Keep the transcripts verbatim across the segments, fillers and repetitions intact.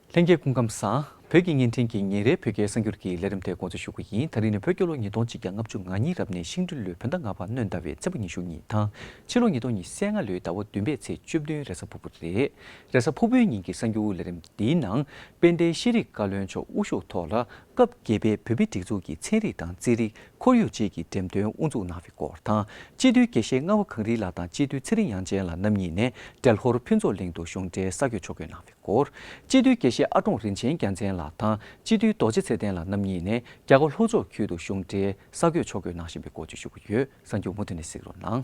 ལྷན་རྒྱས་སྐུ་ཁམས་བཟང་། བོད་ཀྱི་བརྙན་འཕྲིན་གྱི་ཉིན་རེའི་བོད་སྐད་གསར་འགྱུར་གྱི་ལས་རིམ་དེ་འགོ་འཛུགས་ཞུ་རྒྱུ་ཡིན། ད་རིང་ནི་བོད་རྒྱལ་ལོ་ཉིས་སྟོང་གཅིག་བརྒྱ་ལྔ་བཅུ་ང་གཉིས་རབ་གནས་ཤིང་སྦྲུལ་ལོའི་བོད་ཟླ་ལྔ་པ་སྣོན་ཟླ་བའི་ཚེས་པ་ཉི་ཤུ་གཉིས་དང་། ཕྱི་ལོ་ཉིས་སྟོང་ཉི་ཤུ་རྩ་ལྔ་ལོའི་ཟླ་བ་བདུན་པའི་ཚེས་བཅུ་བདུན་རེས་གཟའ་ཕུར་བུ་རེད། རེས་གཟའ་ཕུར་བུའི་ཉིན་གྱི་གསར་འགྱུར་ལས་རིམ་འདིའི་ནང་། དཔལ་ལྡན་ཤེས་རིག་བཀའ་བློན་མཆོག་དབུ་བཞུགས་ཐོག་ལ། སྐབས་བརྒྱད་པའི་བོད་མིའི་སྒྲིག་འཛུགས་ཀྱི་ཚན་རིག་དང་རྩིས་རིག་ཁོར་ཡུག་བཅས་ཀྱི་འགྲེམས་སྟོན་དབུ་འཛུགས་གནང་བའི་སྐོར་དང་། སྤྱི་འཐུས་དགེ་བཤེས་རྔ་བ་གངས་རི་ལགས་དང་སྤྱི་འཐུས་ཚེ་རིང་དབྱངས་ཅན་ལགས་རྣམ་གཉིས་ནས་འབྲས་ལྷོར་ཕུན་ཚོགས་གླིང་དུ་གཞུང་འབྲེལ་གསར་འགོད་ཕྱོགས་སྒོར་གནང་བའི་སྐོར། སྤྱི་འཐུས་དགེ་བཤེས་ཨ་ཀྲོང་རིན་ཆེན་རྒྱལ་མཚན་ལགས་དང་སྤྱི་འཐུས་རྡོ་རྗེ་ཚེ་བརྟན་ལགས་རྣམ་གཉིས་ནས་རྒྱ་གར་ལྷོ་ཕྱོགས་ཁུལ་དུ་གཞུང་འབྲེལ་གསར་འགོད་ཕྱོགས་སྒོར་གནང་བཞིན་པའི་སྐོར་བཅས་ཞུ་གི་ཡོད། གསར་འགྱུར་མུ་མཐུད་ནས་གཟིགས་རོགས་གནང་།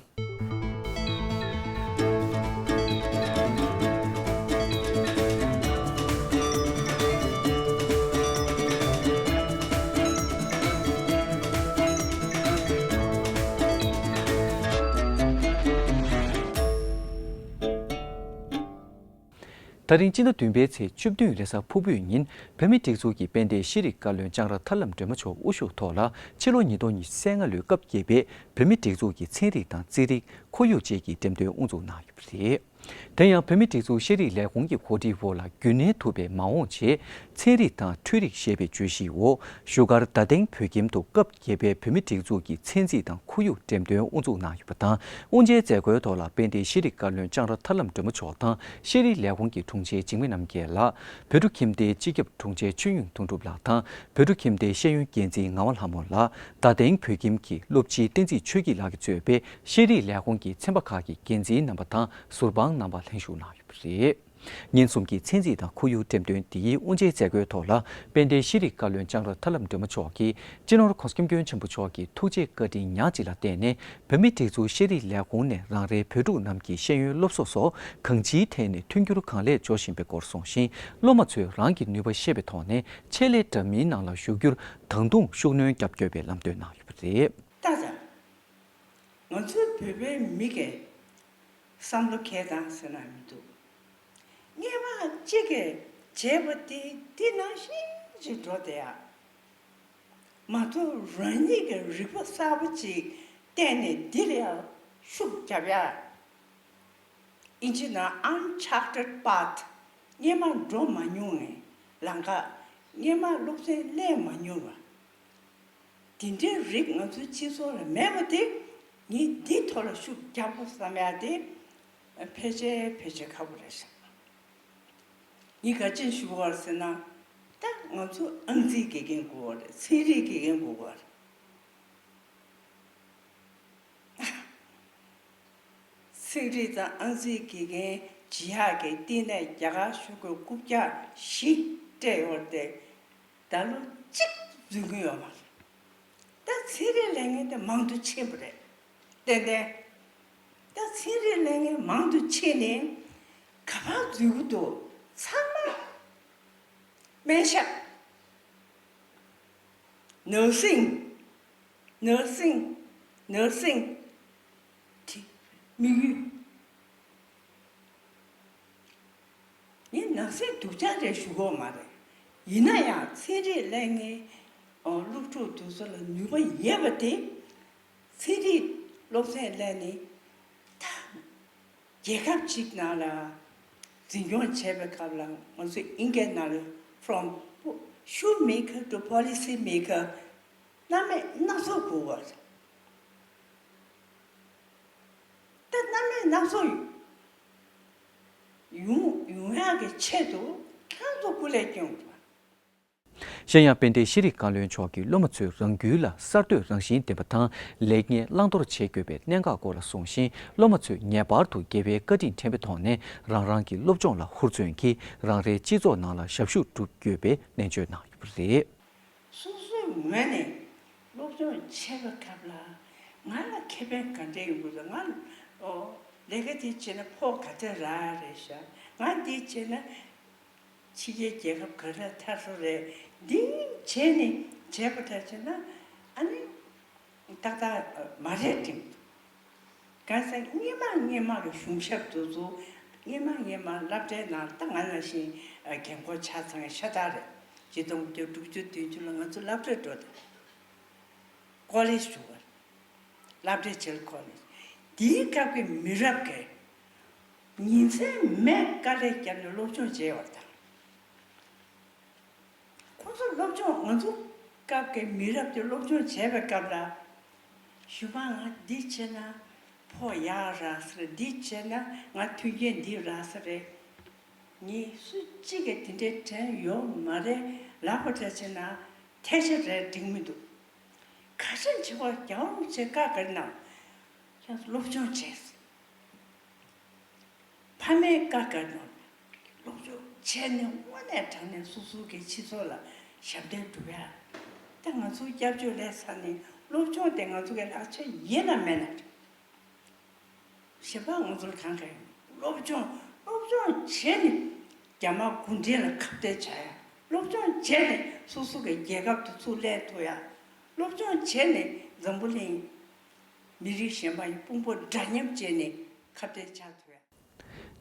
ད་རིང་སྤྱི་ཟླ་བདུན་པའི་ཚེས་བཅུ་བདུན་རེས་གཟའ་ཕུར་བུའི་ཉིན། བོད་མིའི་སྒྲིག་འཛུགས་ཀྱི་དཔལ་ལྡན་ཤེས་རིག་བཀའ་བློན་ལྕང་ར་ཐར་ལམ་སྒྲོལ་མ་མཆོག་དབུ་བཞུགས་ཐོག་ལ། ཕྱི་ལོ་ཉིས་སྟོང་ཉི་ཤུ་རྩ་ལྔ་ལོའི་སྐབས་བརྒྱད་པའི་བོད་མིའི་སྒྲིག་འཛུགས་ཀྱི་ཚན་རིག་དང་རྩིས་རིག་ཁོར་ཡུག་བཅས་ཀྱི་འགྲེམས་སྟོན་དབུ་འཛུགས་གནང་ཡོད་པ་རེད། དེ་ཡང་བོད་མིའི་སྒྲིག་འཛུགས་ཤེས་རིག་ལས་ཁུངས་ཀྱི་གོ་སྒྲིག་འོག་ལ། རྒྱུན་གནས་ཐུབ་པའི་མ་འོངས་ཆེད་ཚན་རིག་དང་འཕྲུལ་རིག་ཞེས་པའི་བརྗོད་གཞིའི་འོག་བཞུགས་སྒར་རྡ་སྟེང་བོད་ཁྱིམ་དུ་སྐབས་བརྒྱད་པའི་བོད་མིའི་སྒྲིག་འཛུགས་ཀྱི་ཚན་རྩིས་དང་ཁོར་ཡུག་འགྲེམས་སྟོན་དབུ་འཛུགས་གནང་ཡོད་པ་དང་། དབུ་འབྱེད་མཛད་སྒོའི་ཐོག་ལ་དཔལ་ལྡན་ཤེས་རིག་བཀའ་བློན་ལྕང་ར་ཐར་ལམ་སྒྲོལ་མ་མཆོག་དང་ཤེས་རིག་ལས་ཁུངས་ཀྱི་དྲུང་ཆེ་འཇིགས་མེད་རྣམ་རྒྱལ་ལགས། བོད་ཕྲུག་ཁྱིམ་སྡེའི་སྤྱི་ཁྱབ་དྲུང་ཆེ་ཆོས་དབྱིངས་དོན་གྲུབ་ལགས་དང་། བོད་ཕྲུག་ཁྱིམ་སྡེའི་ཤེས་ཡོན་འགན་འཛིན་ངག་དབང་ལྷ་མོ་ལགས། རྡ་སྟེང་བོད་ཁྱིམ་གྱི་སློབ་སྤྱི་བསྟན་འཛིན་ཆོས་སྐྱིད་ལགས་ཀྱིས་གཙོས་པའི་ཤེས་རིག་ལས་ཁུངས་ཀྱི་ཚན་པ་ཁག་གི་འགན་འཛིན་རྣམ་པ་དང་ཟུར་དཔང་རྣམ་པ་ལྷན་ཞུགས་གནང་ཡོད་པ་རེད། ཉིན་གསུམ་གྱི་ཚན་རྩིས་དང་ཁོར་ཡུག་འགྲེམས་སྟོན་འདིའི་དབུ་འབྱེད་མཛད་སྒོའི་ཐོག་ལ། དཔལ་ལྡན་ཤེས་རིག་བཀའ་བློན་ལྕང་ར་ཐར་ལམ་སྒྲོལ་མ་མཆོག་གིས། སྤྱི་ནོར་གོང་ས་སྐྱབས་མགོན་ཆེན་པོ་མཆོག་གི་ཐུགས་རྗེ་བཀའ་དྲིན་ཉག་གཅིག་ལ་བརྟེན་ནས། བོད་མིའི་སྒྲིག་འཛུགས་ཤེས་རིག་ལས་ཁུངས་ནས་རང་རེའི་བོད་ཕྲུག་རྣམས་ཀྱི་ཤེས་ཡོན་སློབ་གསོ་སོགས་གང་ཅིའི་ཐད་ནས་མཐུན་འགྱུར་གང་ལེགས་འབྱོར་བཞིན་པའི་སྐོར་གསུངས་ཤིང་། སློབ་མ་ཚོས་རང་གི་ནུས་པ་ཤེས་པའི་ཐོག་ནས་ཆེད་ལས་འདྲ་མིན་ནང་ལ་ཞུགས་རྒྱུར་ད་དུང་ཤུགས་སྣོན་བརྒྱབ་དགོས་པའི་ལམ་སྟོན་གནང་ཡོད་པ་རེད། ལྟ་དང་། ང་ཚོའི་བོད་པའི་མི་གིས་བསམ་བློ་འཁྱེར་སྟངས་ཟེར་ན་མི་འདུག་སྔོན་མ་གཅིག་གིས་བྱས་པ་དེ་འདི་ནང་བཞིན་ཅིག་འགྲོ་བསྡད་ཡ། མ་གཏོགས་རང་ཉིད་ཀྱི་རིག་པ་གསར་པ་ཅིག་བསྟན་ནས་འདི་ལ་ཡང་ཤུགས་རྒྱབ་ཡ། ཨིན་ཇི་ནང་uncharted path། སྔོན་མ་འགྲོ་མ་མྱོང་བའི་ལམ་ཁ། སྔོན་མ་སློབ་ཚན་སླེབས་མ་མྱོང་བ། དེ་འདྲའི་རིགས་ང་ཚོའི་སྤྱི་ཚོགས་ལ་མེད་པ་དེ། ངས་འདི་ཐོག་ལ་ཤུགས་རྒྱག་དགོས་བསམ་ཡ་དེ། ཕལ་ཆེར་ཕལ་ཆེར་ཁག་པོ་རེད་ཤག་ངས་ག་ཅི་ཞུ་བར་ཟེར་ན། ད་ང་ཚོ་ཨང་རྩིས་དགེ་རྒན་དགོས་པ་རེད། ཚན་རིག་དགེ་རྒན་དགོས་པ་རེད། ཚན་རིག་དང་ཨང་རྩིས་དགེ་རྒན་ཇི་ཡག་གི་བསྟི་གནས་རྒྱ་གར་གཞུང་གི་རྐུབ་བཀྱག་བཞི་སྤྲད་ཡོད་རེད་དེ། ད་ལོ་གཅིག་འཛུལ་གྱི་ཡོད་མ་རེད། ད་ཚན་རིག་ལས་ངན་དེ་མང་དུ་ཕྱིན་པ་རེད། ཏན་ཏན། ད་ཚན་རིག་ལས་ངན་མང་དུ་ཕྱིན་ནས་ག་པར་འཛུལ་གྱི་འདུག་ཚང་མ་སྨན་ཞབས། ནར་སིང་། ནར་སིང་། ནར་སིང་། དེ་དམིགས་ཡུལ། ངས་ནང་སྲིད་སྡུག་ཅག་རེད་ཞུ་གི་ཡོད་མ་རེད། ཡིན་ན་ཡང་ཚན་རིག་སློབ་གཉེར་སློབ་ཕྲུག་དེ་ཚོ་ལ་ནུས་པ་ཡོད་པ་དེ། ཚན་རིག་སློབ་ཚན་སློབ་ནས་ད་རྒྱལ་ཁབ་ཅིག་ནང་ལ་འཛིན་སྐྱོང་བྱེད་པའི་སྐབས་ལ་ང་ཚོ་ཨིན་སྐད་ནང་ལ་from shoemaker to policy maker། རྣམ་སྨིན་སྣ་ཚོགས་དགོས་པ་རེད། ད་རྣམ་སྨིན་སྣ་ཚོགས་ཡོང་ཡོང་ཡག་གི་ཆེད་དུ་ཁྱེད་ཚོ་སྐུ་ལས་བསྐྱོན་དགོས། གཞན་ཡང་དཔལ་ལྡན་ཤེས་རིག་བཀའ་བློན་མཆོག་གིས་སློབ་མ་ཚོས་རང་འགུལ་ལ་གསར་གཏོད་རང་བཞིན་ལྡན་པ་དང་ལེགས་ཉེས་བླང་དོར་བྱེད་དགོས་པའི་གནད་འགག་སྐོར་ལ་གསུངས་ཤིང་། སློབ་མ་ཚོས་ངེས་པར་དུ་དགེ་བའི་བཀའ་དྲིན་དྲན་པའི་ཐོག་ནས་རང་རང་གི་སློབ་སྦྱོང་ལ་ཧུར་བརྩོན་གྱིས་རང་རེའི་སྤྱི་ཚོགས་ནང་ལ་ཞབས་ཞུ་སྒྲུབ་དགོས་པའི་ནན་བརྗོད་གནང་ཡོད་པ་རེད། སོ་སོའི་ངོས་ནས་སློབ་སྦྱོང་བྱེད་པའི་སྐབས་ལ་ང་ལ་ཁེ་ཕན་ག་འདྲ་ཡོང་གི་འདུག་ང་ཨོ་ལས་ཀ་དེ་བྱས་ན་ཕོགས་ག་ཚོད་རག་རེད་ཤག་ང་འདི་བྱས་ན་ཕྱི་རྒྱལ་རྒྱལ་ཁབ་ག་འདྲ་ཐར་ས་རེད། འདི་བྱས་ནས་བྱས་པ་འདྲ་བྱས་ན་ཨ་ནི་ཏག་ཏག་མ་རེད་དྲན་འདུག་གང་ཟེར་སྔོན་མ་སྔོན་མ་གི་གཞུང་ཞབས་དེ་ཚོ་སྔོན་མ་སྔོན་མ་སློབ་གྲྭའི་ནང་ད་ང་ནང་བཞིན་རྒན་འཁོགས་ཆ་ཚང་ཤ་སྟག་རེད། ཆིག་སྟོང་དགུ་བརྒྱ་དྲུག་ཅུ་བདུན་ཅུ་ལ་ང་ཚོ་སློབ་གྲྭར་འགྲོ་དང་ཀོ་ལེཇ་འགྲོ་བར་སློབ་གྲྭའི་ཆེད་ཀོ་ལེཇ། དེའི་སྐབས་ཀྱི་མི་རབས་ཀྱིས་ཉིན་མཚན་མེད་དཀའ་ལས་བརྒྱབ་ནས་སློབ་སྦྱོང་བྱས་པ་དང་། སློབ་སྦྱོང་ང་ཚོ་སྐབས་ཀྱི་མི་རབས་དེ་སློབ་སྦྱོང་བྱས་པའི་སྐབས་ལ། གཞུག་མ་ང་འདི་བྱས་ན་ཕོགས་ཡག་རག་ས་རེད། འདི་བྱས་ན་ང་མཐུན་རྐྱེན་འདི་རག་ས་རེད། ངས་སུ་གཅིག་གིས་དེ་འདྲའི་དྲན་ཡོད་མ་རེད། ལབ་པ་འདྲ་བྱས་ན་ཐལ་ཆ་རེད་འགྲིག་མི་འདུག་ག་ཤེད་ཆེ་བ་རྒྱལ་བ་རིན་པོ་ཆེ་བཀའ་བཀའ་གནང་། ཁྱེད་སློབ་སྦྱོང་བྱས། ཕ་མའི་བཀའ་བཀའ་གནང་། སློབ་སྦྱོང་བྱས་ནས་དངོས་གནས་དྲང་གནས་སོ་སོ་གི་སྤྱི་ཚོགས་ལ་ཞབས་འདེགས་སྒྲུབ་ཡ། ད་ང་ཚོ་སྐྱབས་བཅོལ་ལས་ས་ནས་སློབ་སྦྱོང་དེ་ང་ཚོ་གི་ལག་ཆ་ཡིན་ན་མེད་ན། གཞན་པ་ང་ཚོར་གང་ག་ཡོད། སློབ་སྦྱོང་སློབ་སྦྱོང་བྱས་ནས་རྒྱ་དམར་གུང་ཁྲན་ལ་ཁ་གཏད་བྱ་ཡ། སློབ་སྦྱོང་བྱས་ནས་སོ་སོ་གི་རྒྱལ་ཁབ་དེ་ཚུར་ལེན་ཐུབ་ཡ། སློབ་སྦྱོང་བྱས་ནས་འཛམ་བུ་གླིང་མི་རིགས་གཞན་པ་ཡི་དཔུང་པ་འདྲ་མཉམ་བྱས་ནས་ཁ་གཏད་བྱ་ཐུབ་ཡ།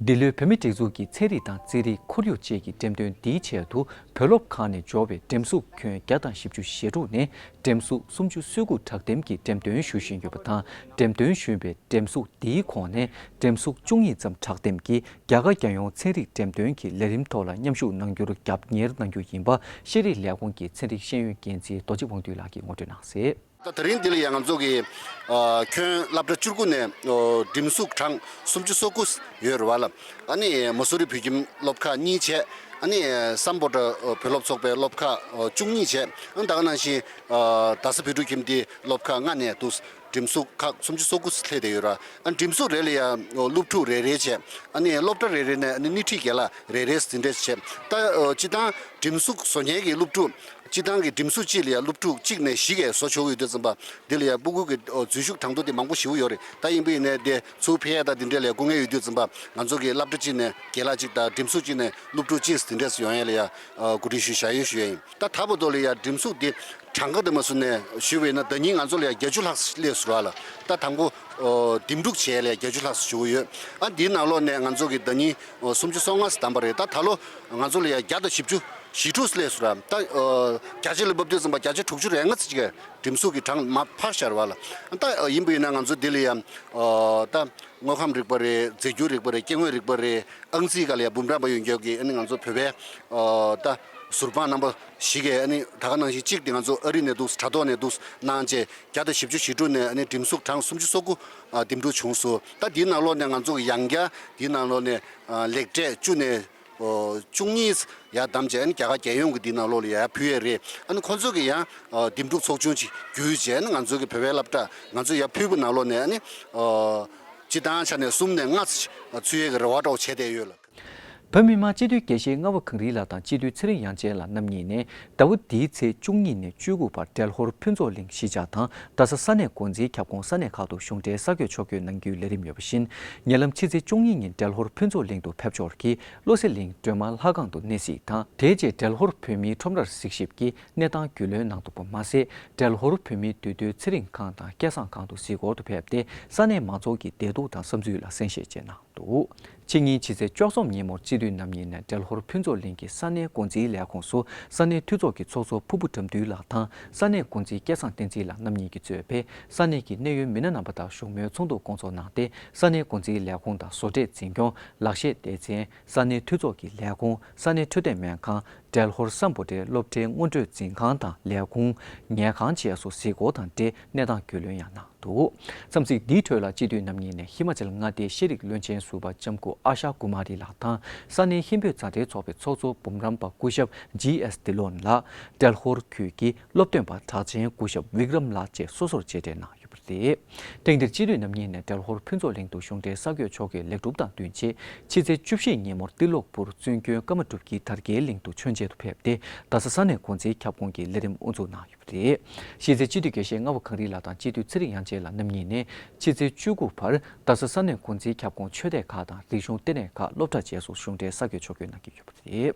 འདི་ལོའི་བོད་མིའི་སྒྲིག་འཛུགས་ཀྱི་ཚན་རིག་དང་རྩིས་རིག་ཁོར་ཡུག་བཅས་ཀྱི་འགྲེམས་སྟོན་འདིའི་ཆེད་དུ་བོད་སློབ་ཁག་ནས་འབྱོར་བའི་འགྲེམས་གཟུགས་ཁྱོན་བརྒྱ་དང་བཞི་བཅུ་ཞེ་དྲུག་ནས་འགྲེམས་གཟུགས་སུམ་ཅུ་སོ་དགུ་དྲག་འདེམས་ཀྱིས་འགྲེམས་སྟོན་ཞུ་བཞིན་ཡོད་པ་དང་། འགྲེམས་སྟོན་ཞུས་པའི་འགྲེམས་གཟུགས་འདིའི་ཁོངས་ནས་འགྲེམས་གཟུགས་བཅུ་གཉིས་ཙམ་དྲག་འདེམས་ཀྱིས་རྒྱ་གར་རྒྱལ་ཡོངས་ཚན་རིག་འགྲེམས་སྟོན་གྱི་ལས་རིམ་ཐོག་ལ་མཉམ་ཞུགས་གནང་རྒྱུར་རྒྱབ་གཉེར་གནང་རྒྱུ་ཡིན་པ་ཤེས་རིག་ལས་ཁུངས་ཀྱི་ཚན་རིག་ཤེས་ཡོན་འགན་འཛིན་རྡོ་རྗེ་དབང་འདུས་ལགས་ཀྱིས་ངོ་སྤྲོད་གནང་གསལ། ད་དེ་རིང་འདི་ལ་ཡང་ང་ཚོ་གི་ཨ་ཁྱོན་སློབ་གྲྭ་བཅུ་དགུ་ནས་ཨོ་འགྲེམས་གཟུགས་གྲངས་སུམ་ཅུ་སོ་དགུ་ཡོད་རེད་བ་ལ། ཨ་ནི་མ་སུ་རི་བོད་ཁྱིམ་སློབ་ཁག་གཉིས་བྱས། ཨ་ནི་སམ་བྷོ་ཊ་བོད་སློབ་ཚོགས་པའི་སློབ་ཁག་ཨོ་བཅུ་གཉིས་བྱས། ཨ་ནི་ད་ག་ནང་བཞིན་ཨ་རྡ་ས་བོད་ཕྲུག་ཁྱིམ་སྡེའི་སློབ་ཁག་ལྔ་ནས་འདུག་འགྲེམས་གཟུགས་ཁག་སུམ་ཅུ་སོ་དགུ་སླེབས་བསྡད་ཡོད་ར། ཨ་འགྲེམས་གཟུགས་རེ་ལ་ཡང་སློབ་ཕྲུག་རེ་རེ་བྱས། ཨ་ནི་སློབ་གྲྭ་རེ་རེ་ནས་ཨ་ནི་སྣེ་ཁྲིད་བརྒྱད་ལ་རེ་རེ་འཛིན་གྲྭ་བྱས། ད་ཨ་སྤྱིར་བཏང་འགྲེམས་གཟུགས་བཟོ་མཁན་གྱི་སློབ་ཕྲུག་སྤྱིར་བཏང་གི་འགྲེམས་གཟུགས་གཅིག་ལ་ཡང་སློབ་ཕྲུག་གཅིག་ནས་བཞི་གས་བཟོ་ཆོག་གི་ཡོད་དུས་ཙམ་པ། འདི་ལ་ཡང་སྤུ་གུ་གི་ཨ་འཛུལ་ཞུགས་གྲངས་ཐོ་དེ་མང་པོ་ཞེ་པོ་ཡོད་རེད། ད་ཡིན་པ་ཡིན་ནའི་དེ་ཚུར་ཕེབས་ཡས་དང་དེ་འདྲ་ལ་སྐུ་ངལ་ཡོད་དུས་ཙམ་པ། ང་ཚོ་གི་སློབ་གྲྭ་གཅིག་ནས་རྒན་ལགས་གཅིག་དང་འགྲེམས་གཟུགས་གཅིག་ནས་སློབ་ཕྲུག་གཅིག་འཛིན་གྲྭ་ཡོང་ཡས་ལ་ཡང་ཨ་གོ་སྒྲིག་ཞུས་བཞག་ཡོད་ཞུ་ཡས་ཡིན། ད་ད་བར་དུ་ལ་ཡང་འགྲེམས་གཟུགས་འདི་གྲངས་ཀ་དེ་མ་སུ་ནས་ཞུས་པ་ཡིན་ན་ཟླ་ཉིན་ང་ཚོ་ལ་ཡང་བརྒྱད་ཅུ་ལྷག་སླེབས་སོང་བ་ལ། ད་དང་པོ་ཨོ་འདེམས་སྒྲུག་བྱས་ལ་ཡང་བརྒྱད་ཅུ་ལྷག་ཞུ་གི་ཡོད། ཨ་འདིའི་ནང་ལོགས་ནས་ང་ཚོ་གི་ཟླ་ཉིན་ཨོ་སུམ་ཅུ་སོ་ལྔ་བདམས་པ་རེད། ད་ད་ལོ་ང་ཚོ་ལ་ཡང་བརྒྱ་དང་བཞི་བཅུ་ཞེ་དྲུག་སླེབས་སོང་ར། ད་ཨོ་བརྒྱ་ཆ་ལ་འབབ་དུས་ཙམ་པ་བརྒྱ་ཆ་དྲུག་ཅུ་རེ་ལྔ་ཙམ་ཅིག་གི་འགྲེམས་གཟུགས་ཀྱི་གྲངས་མར་འཕར་ཤར་བ་ལ། ད་ཡིན་པ་ཡིན་ན་ང་ཚོ་འདི་ལ་ཡང་ཨོ་ད་དངོས་ཁམས་རིག་པ་རེད། རྫས་འགྱུར་རིག་པ་རེད། སྐྱེ་དངོས་རིག་པ་རེད། ཨང་རྩིས་སྒང་ལ་ཡང་འབུམ་རམས་པ་ཡོད་མཁན་གྱི་ཨ་ནི་ང་ཚོ་བོད་པའི་ཨོ་ད་ཟུར་དཔང་རྣམ་པ་བཞི་གས་ཨ་ནི་ད་ག་ནང་བཞིན་གཅིག་དེ་ང་ཚོ་ཨ་རི་ནས་འདུག་དྲ་ཐོག་ནས་འདུག་གནང་བྱས་བརྒྱ་དང་བཞི་བཅུ་ཞེ་དྲུག་ནས་ཨ་ནི་འགྲེམས་གཟུགས་གྲངས་སུམ་ཅུ་སོ་དགུ་ཨ་འདེམས་སྒྲུག་བྱུང་སོང་། ད་འདིའི་ནང་ལོགས་ནས་ང་ཚོ་གི་ཡང་བསྐྱར་འདིའི་ནང་ལོགས་ནས་ཨ་ལེགས་གྲས་བཅུ་ནས་ཨོ་བཅུ་གཉིས་ཡར་བདམས་བྱས། ཨ་ནི་རྒྱ་གར་རྒྱལ་ཡོངས་ཀྱི་འདིའི་ནང་ལོགས་ལ་ཡར་ཕུལ་ཡས་རེད། ཨ་ནི་ཁོང་ཚོ་གི་ཡང་ཨ་འདེམས་སྒྲུག་ཚོགས་ཆུང་ཅིག་བརྒྱུད་བྱས། ཨ་ནི་ང་ཚོ་གི་བོད་པའི་སློབ་གྲྭ་ང་ཚོ་ཡར་ཕུལ་བའི་ནང་ལོགས་ནས་ཨ་ནི་ཨོ་སྤྱིར་བཏང་ཆ་ནས་གསུམ་ནས་ལྔ་ཚུད་ཡས་ཀྱི་རེ་བ་འདྲ་བོ་བྱས་བསྡད་ཡོད་ལགས། བོད་མི་མང་སྤྱི་འཐུས་དགེ་བཤེས་རྔ་བ་གངས་རི་ལགས་དང་སྤྱི་འཐུས་ཚེ་རིང་དབྱངས་ཅན་ལགས་རྣམ་གཉིས་ནས་ཟླ་བ་འདིའི་ཚེས་བཅུ་གཉིས་ནས་བཅུ་དགུ་བར་བྲེལ་ཧོར་ཕུན་ཚོགས་གླིང་གཞིས་ཆགས་དང་རྡ་ས་ས་གནས་འགོ་འཛིན་ཁྱབ་ཁོངས་ས་གནས་ཁག་ཏུ་གཞུང་འབྲེལ་ས་བགོས་ཕྱོགས་བསྐྱོད་གནང་རྒྱུའི་ལས་རིམ་ཡོད་པ་བཞིན། ཉེ་ལམ་ཕྱི་ཚེས་བཅུ་གཉིས་ཉིན་བྲེལ་ཧོར་ཕུན་ཚོགས་གླིང་དུ་ཕེབས་འབྱོར་གྱིས་བློ་གསལ་གླིང་སྒྲོལ་མ་ལྷ་ཁང་དུ་གནས་གཟིགས་དང་། དེའི་རྗེས་བྲེལ་ཧོར་བོད་མིའི་ཁྲོམ་རར་གཟིགས་ཞིབ་ཀྱིས་གནས་སྟངས་རྒྱུས་ལོན་གནང་འདུག་པ་མ་ཟད། བྲེལ་ཧོར་བོད་མིའི་འདུས་སྡོད་ཚེ་རིང་ཁང་དང་སྐལ་བཟང་ཁང་དུ་གཟིགས་སྐོར་དུ་ཕེབས་ཏེ། ས་གནས་མང་ཚོགས་ཀྱི་བདེ་སྡུག་དང་བསམ་ཚུལ་ལ་གསན་བཤད་བྱས་གནང་འདུག་ཕྱི་ཉིན་ཕྱི་ཚེས་བཅུ་གསུམ་ཉིན་མོར་སྤྱི་འཐུས་རྣམ་གཉིས་ནས་བྲེལ་ཧོར་ཕུན་ཚོགས་གླིང་གི་ས་གནས་འགོ་འཛིན་ལས་ཁུངས་སུ་ས་གནས་འཐུས་ཚོགས་ཀྱི་ཚོགས་གཙོ་ཕུར་བུ་དགྲ་འདུལ་ལགས་དང་ས་གནས་འགོ་འཛིན་སྐལ་བཟང་བསྟན་འཛིན་ལགས་རྣམ་གཉིས་ཀྱིས་གཙོས་པའི་ས་གནས་ཀྱི་གནད་ཡོད་མི་སྣ་རྣམ་པ་དང་བཞུགས་མོལ་ཚོགས་འདུ་བསྐོང་ཚོགས་གནང་སྟེ། ས་གནས་འགོ་འཛིན་ལས་ཁུངས་དང་བཟོ་གྲྭའི་འཛིན་སྐྱོང་། ལག་ཤེས་སྡེ་ཚན། ས་གནས་འཐུས་ཚོགས་ཀྱི་ལས་ཁུངས། ས་གནས་འཕྲོད་བསྟེན་སྨན་ཁང་། བྲེལ་ཧོར་སམ་བྷོ་ཊའི་སློབ་གྲྭའི་སྔོན་འགྲོའི་འཛིན་ཁང་དང་ལས་ཁུངས། ཉལ་ཁང་བཅས་སུ་གཟིགས་སྐོར་དང་འབྲེལ་གནས་སྟངས་རྒྱུས་ལོན་ཡང་གནང་འདུག་མཚམས་ཚིགས་འདིའི་ཁྲོད་ལ་སྤྱི་འཐུས་རྣམ་གཉིས་ནས་ཧི་མ་ཅལ་མངའ་སྡེའི་ཤེས་རིག་བློན་ཆེན་ཟུར་པ་ལྕམ་སྐུ་ཨ་ཤ་ཀུ་མ་རི་ལགས་དང་ས་གནས་ཧིན་བོད་མཛའ་འབྲེལ་ཚོགས་པའི་ཚོགས་གཙོ་འབུམ་རམས་པ་སྐུ་ཞབས་ཇི་ཨེས་ལྡི་ལོན་ལགས། བྲེལ་ཧོར་ཁུལ་གྱི་སློབ་སྟོན་པ་གྲགས་ཅན་སྐུ་ཞབས་བིཀ་རམ་ལགས་བཅས་སོ་སོར་མཇལ་འཕྲད་གནང་ཡོད་པ་རེད། ཐེངས་འདིར་སྤྱི་འཐུས་རྣམ་གཉིས་ནས་བྲེལ་ཧོར་ཕུན་ཚོགས་གླིང་དུ་གཞུང་འབྲེལ་གསར་འགོད་ཕྱོགས་སྒོའི་ལེགས་གྲུབ་དང་བསྟུན་ཆེད་ཕྱི་ཚེས་བཅུ་བཞི་ཉིན་མོར་ཏི་ལོག་པུར་བཙུན་དགོན་ཀ་མ་གྲུབ་ཀྱི་དར་རྒྱས་གླིང་དུ་མཆོད་མཇལ་དུ་ཕེབས་ཏེ། རྡ་ས་ས་གནས་འགོ་འཛིན་ཁྱབ་ཁོངས་ཀྱི་ལས་རིམ་དབུ་འཛུགས་གནང་ཡོད་པ་རེད། གཞི་རྩའི་སྤྱི་འཐུས་དགེ་བཤེས་རྔ་བ་གངས་རི་ལགས་དང་སྤྱི་འཐུས་ཚེ་རིང་དབྱངས་ཅན་ལགས་རྣམ་གཉིས་ནས་ཕྱི་ཚེས་བཅུ་དགུ་བར་རྡ་ས་ས་གནས་འགོ་འཛིན་ཁྱབ་ཁོངས་ཆོས་སྡེ་ཁག་དང་རིག་གཞུང་ལྟེ་གནས་ཁག་སློབ་གྲྭ་བཅས་སུ་གཞུང་འབྲེལ་གསར་འགོད་ཕྱོགས་སྒོ་གནང་གི་ཡོད་པ་རེད།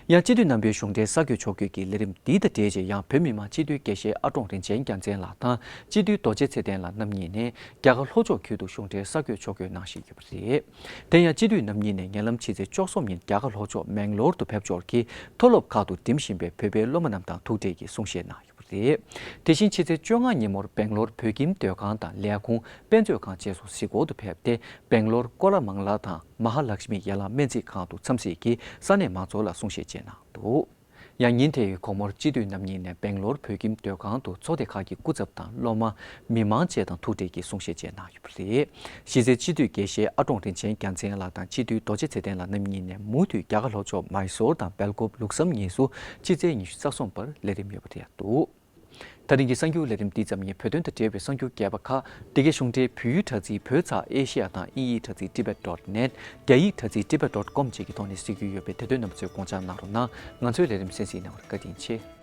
ཡང་སྤྱི་འཐུས་རྣམ་པའི་གཞུང་འབྲེལ་གསར་འགོད་ཕྱོགས་སྒོ་གི་ལས་རིམ་འདི་དང་འབྲེལ་བྱས་ཡང་བོད་མི་མང་སྤྱི་འཐུས་དགེ་བཤེས་ཨ་ཀྲོང་རིན་ཆེན་རྒྱལ་མཚན་ལགས་དང་སྤྱི་འཐུས་རྡོ་རྗེ་ཚེ་བརྟན་ལགས་རྣམ་གཉིས་ནས་རྒྱ་གར་ལྷོ་ཕྱོགས་ཁུལ་དུ་གཞུང་འབྲེལ་གསར་འགོད་ཕྱོགས་སྒོ་གནང་བཞིན་ཡོད་པ་རེད། དེ་ཡང་སྤྱི་འཐུས་རྣམ་གཉིས་ནས་ཉེ་ལམ་ཕྱི་ཚེས་བཅུ་གསུམ་ཉིན་རྒྱ་གར་ལྷོ་ཕྱོགས་མེང་ལོར་དུ་ཕེབས་འབྱོར་གྱིས་མཐོ་སློབ་ཁག་ཏུ་འགྲིམ་བཞིན་པའི་བོད་པའི་སློབ་མ་རྣམས་དང་ཐུག་འཕྲད་ཀྱིས་གསུང་བཤད་གནང་ཡོད་པ་རེད། དེ་བཞིན་ཕྱི་ཚེས་བཅོ་ལྔ་ཉིན་མོར་སྦེང་ལོར་བོད་ཁྱིམ་སྡོད་ཁང་དང་ལས་ཁུངས། དཔེ་མཛོད་ཁང་བཅས་སུ་གཟིགས་སྐོར་དུ་ཕེབས་ཏེ། སྦེང་ལོར་ཀོ་ལ་མང་ལ་དང་མ་ཧཱ་ལཀྵ་མི་ཡན་ལག་སྨན་རྩིས་ཁང་དུ་འཚམས་གཟིགས་ཀྱིས་ས་གནས་མང་ཚོགས་ལ་གསུང་བཤད་བྱས་གནང་འདུག་ཡང་ཉིན་དེའི་དགོང་མོར་སྤྱི་འཐུས་རྣམ་གཉིས་ནས་སྦེང་ལོར་བོད་ཁྱིམ་སྡོད་ཁང་དུ་ཚོགས་སྡེ་ཁག་གི་སྐུ་ཚབ་དང་སློབ་མ། མི་མང་བཅས་དང་ཐུག་འཕྲད་ཀྱིས་གསུང་བཤད་བཅས་གནང་ཡོད་པ་རེད། གཞི་རྩའི་སྤྱི་འཐུས་དགེ་བཤེས་ཨ་ཀྲོང་རིན་ཆེན་རྒྱལ་མཚན་ལགས་དང་སྤྱི་འཐུས་རྡོ་རྗེ་ཚེ་བརྟན་ལགས་རྣམ་གཉིས་ནས་མུ་མཐུད་རྒྱ་གར་ལྷོ་ཕྱོགས་མཱི་སོར་དང་སྦེལ་ཀོབ་ལུགས་བསམ་གཉིས་སུ་སྤྱི་ཚེས་ཉི་ཤུ་རྩ་གསུམ་བར་ལས་རིམ་ཡོད་པ་རེད་འདུག་ད་རིང་གི་གསར་འགྱུར་ལས་རིམ་འདི་ཙམ་ཡིན། བོད་དོན་དང་འབྲེལ་བའི་གསར་འགྱུར་རྒྱས་པ་ཁག་འདི་གའི་གཞུང་འབྲེལ་བོད་ཡིག་དྲ་ཚིགས་བོད་ཚགས་ཨེ་ཤེ་ཡ་དང་དབྱིན་ཡིག་དྲ་ཚིགས་tibet dot net། རྒྱ་ཡིག་དྲ་ཚིགས་tibet dot com་བཅས་ཀྱི་ཐོག་ནས་གཟིགས་རྒྱུ་ཡོད་པས་དེ་དོན་རྣམ་པ་ཚོས་དགོངས་འཇགས་གནང་རོགས་གནང་། ང་ཚོའི་ལས་རིམ་གསན་གཟིགས་གནང་བར་བཀའ་དྲིན་ཆེ།